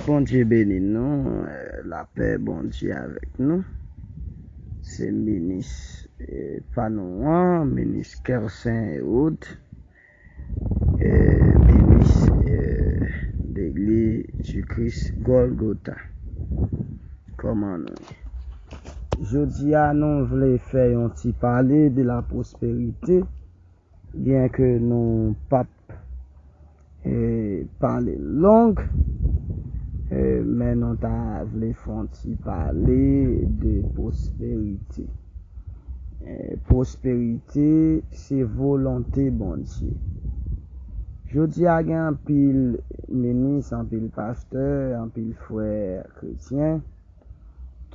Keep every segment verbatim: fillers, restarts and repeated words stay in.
Bondye beni nou, eh, lapè Bondye avèk nou. Se minis, eh, pa nou an, minis Kersen Herod, eh, minis, eh, Legliz di Kris Gòlgota. Kòman nou ye? Jodi a nou vle fè yon ti pale de la pwosperite, byen ke nou p ap, eh, pale long, eh, men nou ta vle fè yon ti pale de pwosperite. Eh, pwosperite se volonte Bondye. Jodi a gen anpil minis, anpil pastè, anpil frè kretyen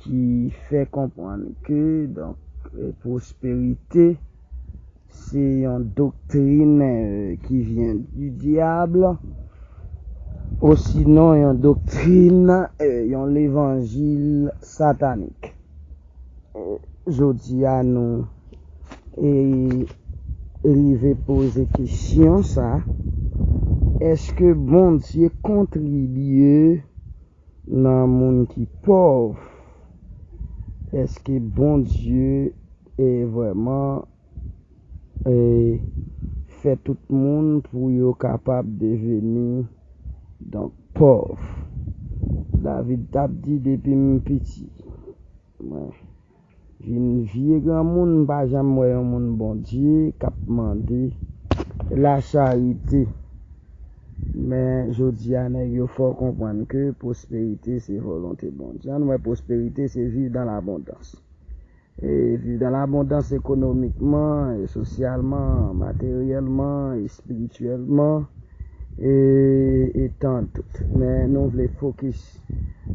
ki fè konprann ke, donk, eh, pwosperite se yon doktrin, eh, ki vyen di dyab, osinon yon doktrin, eh, yon levanjil satanik. Eh, jodi a nou, eh, rive poze kesyon sa, èske Bondye kontribye nan moun ki pòv? Èske Bondye, eh, vrèman, eh, fè tout moun pou yo kapab deveni, donk, pòv? David t ap di, depi m piti, mwen vin vye granmoun, m pa janm wè yon moun Bondye k ap mande lacharite. Men jodi a, nèg yo fè w konprann ke pwosperite se volonte Bondye. Ann wè, pwosperite se viv dan labondans. E viv dan labondans ekonomikman, e sosyalman, materyèlman, espirityèlman, e, e tan dout. Men nou vle fokis,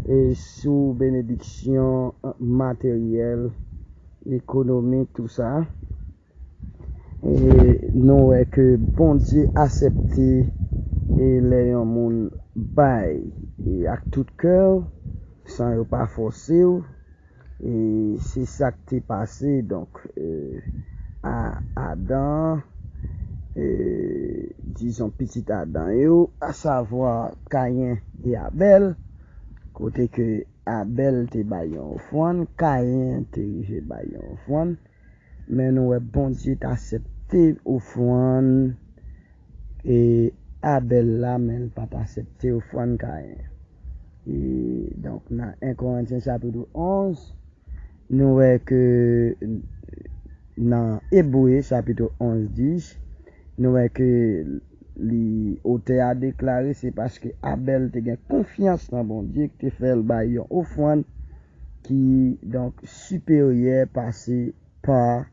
e, sou benediksyon, e, materyèl, ekonomik, tou sa. E nou wè ke Bondye aksepte, e, lè yon moun bay, e, ak tout kè w, san yo pa fòse w. E se sa k te pase, donk, e, a Adan, e, dizon, pitit Adan yo, asavwa Kayen e Abèl, kote ke Abèl te bay yon ofrann, Kayen te rive bay yon ofrann, men nou wè Bondye t aksepte ofrann, e, Abèl la, men l pa t aksepte ofrann Kayen. E, donk, nan en Korentyen chapit onz, nou wè ke nan Ebre chapit onz dis, nou wè ke li, otè a deklare, se paske Abèl te gen konfyans nan Bondye ki te fè l bay yon ofrann ki, donk, siperyè pase pa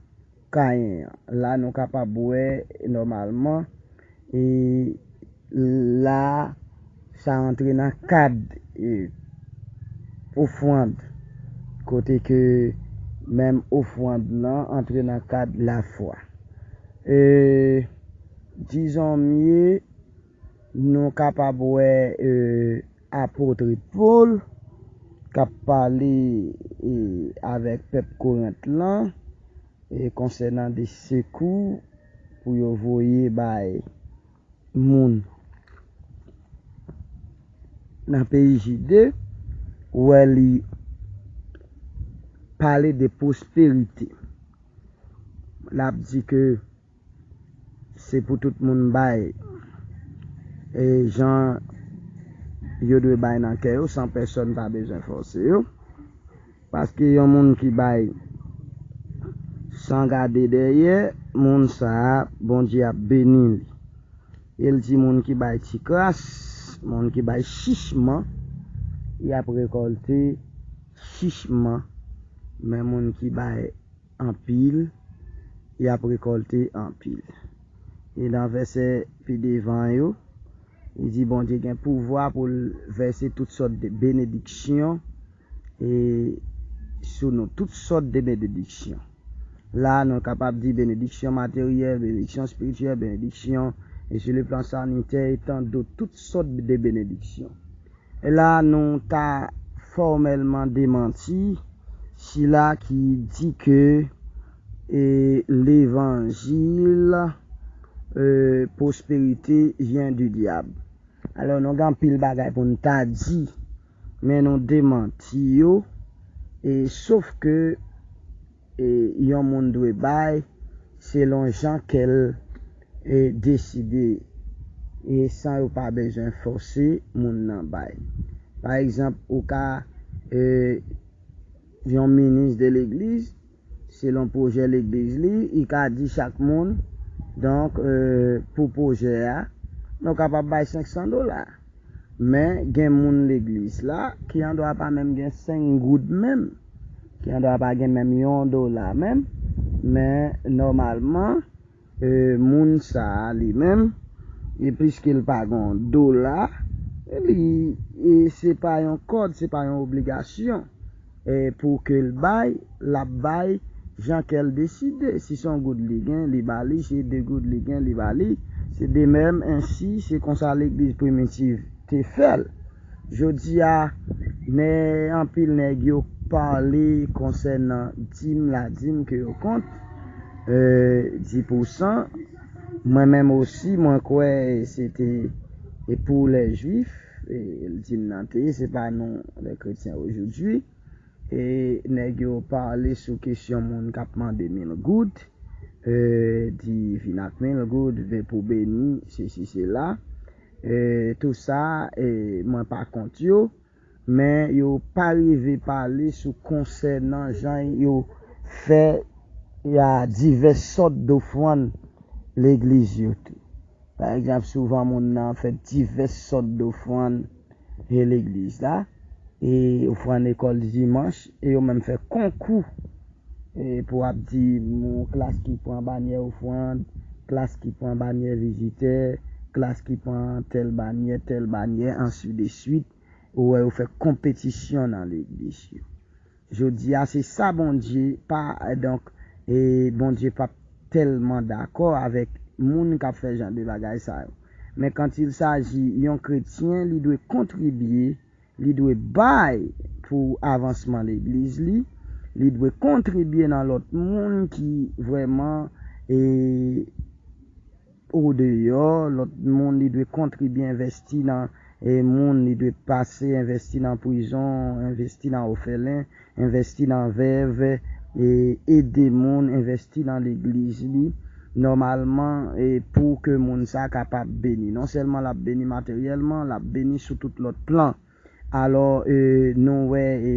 Kayen an. La, nou kapab wè nòmalman, e la, sa antre nan kad, e, ofrann, kote ke menm ofrann lan antre nan kad lafwa. E, dizon mye, nou kapab wè, e, apot Pòl k ap pale, e, avèk pèp Korent lan, e, konsènan de sekou pou yo voye bay moun nan peyi Jide, ou wè li pale de pwosperite. L ap di ke se pou tout moun bay, e, jan yo dwe bay nan kè yo, san pèsòn pa bezwen fòse yo. Paske yon moun ki bay san gade dèyè, moun sa a, Bondye ap beni li. E l di moun ki bay ti kras, moun ki bay chichman, y ap rekòlte chichman. Men moun ki bay anpil, y ap rekòlte anpil. E nan vèsè pi devan yo, li di Bondye gen pouvwa pou l vèse tout sòt de benediksyon, e sou nou, tout sòt de benediksyon. La, nou kapab di benediksyon materyèl, benediksyon espirityèl, benediksyon, e sou le plan sanitè, e tan dòt, tout sòt de benediksyon. E la, nou ta fòmèlman demanti sila ki di ke, e, levanjil, e, pwosperite vyen di dyab. Alò, nou gen anpil bagay pou n ta di men nou demanti yo, e sof ke e yon moun dwe bay selon jan kè l e deside, e san yo pa bezwen fòse moun nan bay. Pa egzanp, ou ka e yon minis de legliz, selon pwojè legliz li, li ka di chak moun, donk, e, pou pwojè a, nou kapab bay senk san dola. Men gen moun legliz la ki andwa pa menm gen senk goud menm, ki andwa pa gen menm yon dola menm, men nòmalman, e, moun sa a li menm, e pliske l pa gen yon dola, li, e, se pa yon kòd, se pa yon obligasyon, e, pou ke l bay, l ap bay jan kè l deside. Si se yon goud li gen, li ba li, si se de goud li gen, li ba li. Se de menm, ensi, se konsa legliz primitiv te fè l. Jodi a, nè, anpil nèg yo pale konsènan dim, ladim ke yo kont, e, dis pousan. Mwen menm osi, mwen kwè se te e pou lè Jwif, e, dim nan te, se pa nou, lè kretyen, ojodwi. E nèg yo pale sou kesyon moun k ap mande mil goud, e, di vin ak mil goud, vin pou beni, sesi, sela. E, tou sa, e, mwen pa kont yo, men yo pa rive pale sou konsènan jan yo fè a divès sòt dofrann legliz yo tou. Pa egzanp, souvan moun nan fè divès sòt dofrann e legliz la, e ofrann lekòl dimanch, e yo menm fè konkou, e pou ap di moun klas ki pran banyè ofrann, klas ki pran banyè vizitè, klas ki pran tèl banyè, tèl banyè, ansi de swit. Ou wè yo fè konpetisyon nan legliz yo. Jodi a, se sa Bondye pa, donk, e Bondye p ap tèlman dakò avèk moun k ap fè jan de bagay sa yo. Men quand il s'agit yon kretyen, li dwe kontribye, li dwe bay pou avansman legliz li, li dwe kontribye nan lòt moun ki vrèman, e, o deyò, lòt moun, li dwe kontribye, envesti nan, e, moun, li dwe pase, envesti nan prizon, envesti nan òfelen, envesti nan vèv, e, ede moun, envesti nan legliz li, nòmalman, e, pou ke moun sa kapab beni. Non sèlman l ap beni materyèlman, l ap beni sou tout lòt plan. Alò, e, nou wè, e,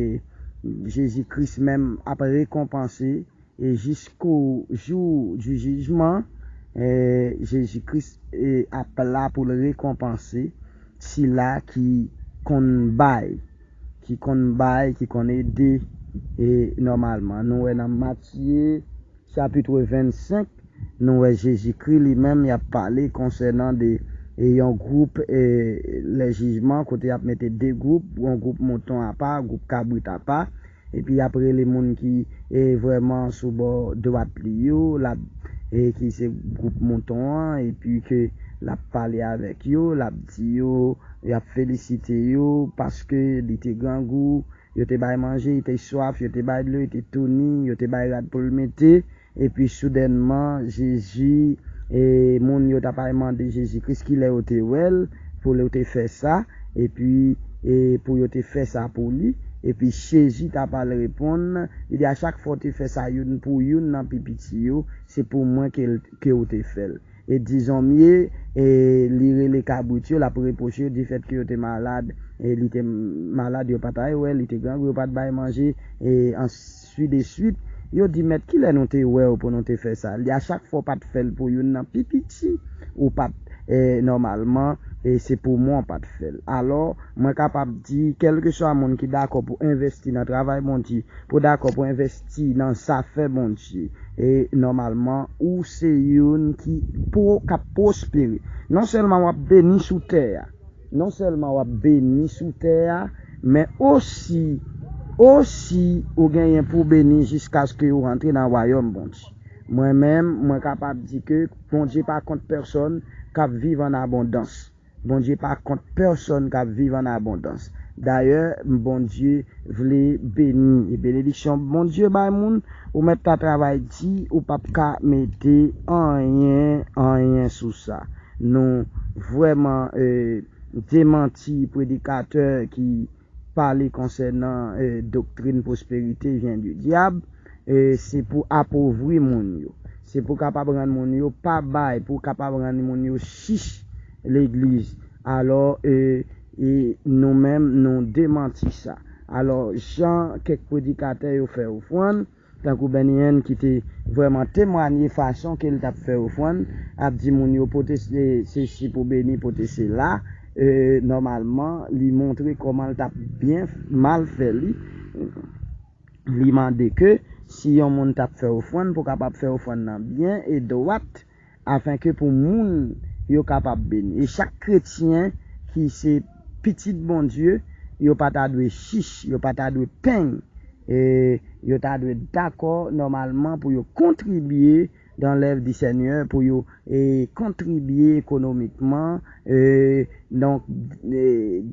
Jezi Kris menm ap rekonpanse, e, jusqu'au jour du jugement, e, Jezi Kris, e, ap la pou l rekonpanse sila ki konn bay, ki konn bay, ki konn ede, e, nòmalman. Nou wè nan Matye, chapit vennsenk, nou wè Jezikri li menm, y ap pale konsènan de, e, yon gwoup, e, lè jijman, kote y ap mete de gwoup, yon gwoup mouton apa, gwoup kabrit apa, epi y ap rele moun ki, e, vrèman sou bò dwat li yo, l ap, e, ki se gwoup mouton an, epi ke l ap pale avèk yo, l ap di yo, y ap felisite yo, paske li te grangou, yo te bay manje, li te swaf, yo te bay dlo, li te touni, yo te bay rad pou l mete. Epi soudènman, Jezi, e, moun yo t ap al mande Jezi Kris kilè yo te wè l, pou yo te fè sa, epi, e, pou yo te fè sa pou li. Epi Jezi t ap al reponn, li di, a chak fwa w te fè sa youn pou youn nan pi piti yo, se pou mwen ke l, ke w te fè l. E dizon mye, e, li rele kabrit yo, l ap repwoche yo difèt ke yo te malad, e li te malad, yo pa t al wè, li te grangou, yo pa t bay manje, e ansuit de suit. Yo di, mèt, kilè nou te wè w pou nou te fè sa? Li, a chak fwa w pa t fè l pou youn nan pi piti, ou pa t, e, nòmalman, e se pou mwen w pa t fè l. Alò, mwen kapab di, kèlkeswa moun ki dakò pou envesti nan travay Bondye, pou dakò pou envesti nan zafè Bondye. E nòmalman, ou se youn ki pwo-, k ap pwospere. Non sèlman w ap beni sou tè a, non sèlman w ap beni sou tè a, men osi, osi ou genyen pou beni jiskaske ou rantre nan wayòm Bondye. Mwen menm, mwen kapab di ke Bondye pa kont pèsòn k ap viv an abondans. Bondye pa kont pèsòn k ap viv an abondans. Dayè, Bondye vle beni. E benediksyon Bondye bay moun, ou mèt ta travay di, ou p ap ka mete anyen, anyen sou sa. Nou vrèman, e, demanti predikatè ki pale konsènan eh, doktrin pwosperite vyen di dyab, eh, se pou apovri moun yo. Se pou kapab rann moun yo pa bay, pou kapab rann moun yo chich legliz. Alò, eh, e nou menm, nou demanti sa. Alò, jan kèk predikatè yo fè ofrann, tankou Benny Hinn ki te vrèman temwanye fason ke l t ap fè ofrann, ap di moun yo pote se, se si pou beni, pote se la, eh, nòmalman, li montre kòman l t ap byen mal fè li. Li mande ke si yon moun t ap fè ofrann, pou kapab fè ofrann nan byen e dwat, afenke pou moun yo kapab beni. E chak kretyen ki se pitit Bondye, yo pa ta dwe chich, yo pa ta dwe peng, e yo ta dwe dakò nòmalman pou yo kontribye dans l'œuvre du Seigneur, pou yo e, kontribye ekonomikman, e, donk, e,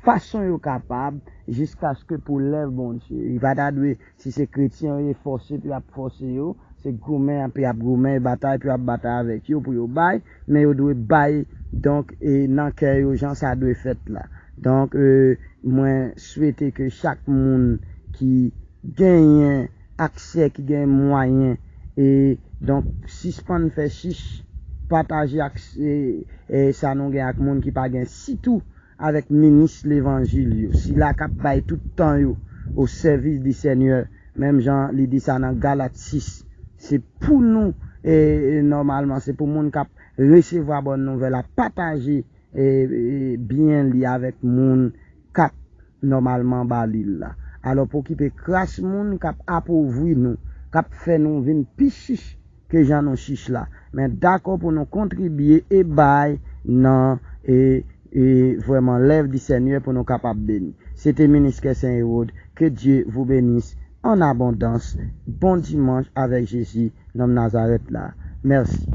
fason yo kapab, jiskaske pou lèv Bondye. Li pa ta dwe, si se kretyen yo, e fòse pou y ap fòse yo, se goumen pou y ap goumen, e batay pou y ap batay avèk yo, pou yo bay, men yo dwe bay, donk, e nan kè yo, jan sa dwe fèt la. Donk, e, mwen swete ke chak moun ki genyen aksè, ki genyen mwayen, e, donk, sispann fè chich, pataje aksè, e, sa nou gen ak moun ki pa gen, sitou avèk minis levanjil yo, sila k ap bay tout tan yo o sèvis di Senyè, menm jan li di sa nan Galat sis. Se pou nou, e, e, nòmalman, se pou moun k ap resevwa bòn nouvèl la pataje, e, e, byen li avèk moun k ap nòmalman ba li l la. Alò, pou okipe kras moun k ap apovri nou, k ap fè nou vin pi chich ke jan nou chich la. Men dakò pou nou kontribye e bay nan, e, e vrèman lèv di Senyè pou nou kapab beni. Se te Minis Kè Sen Ewod. Que Dieu vous bénisse en abondance. Bon dimanche avec Jésus, nonm Nazarèt la. Mèsi.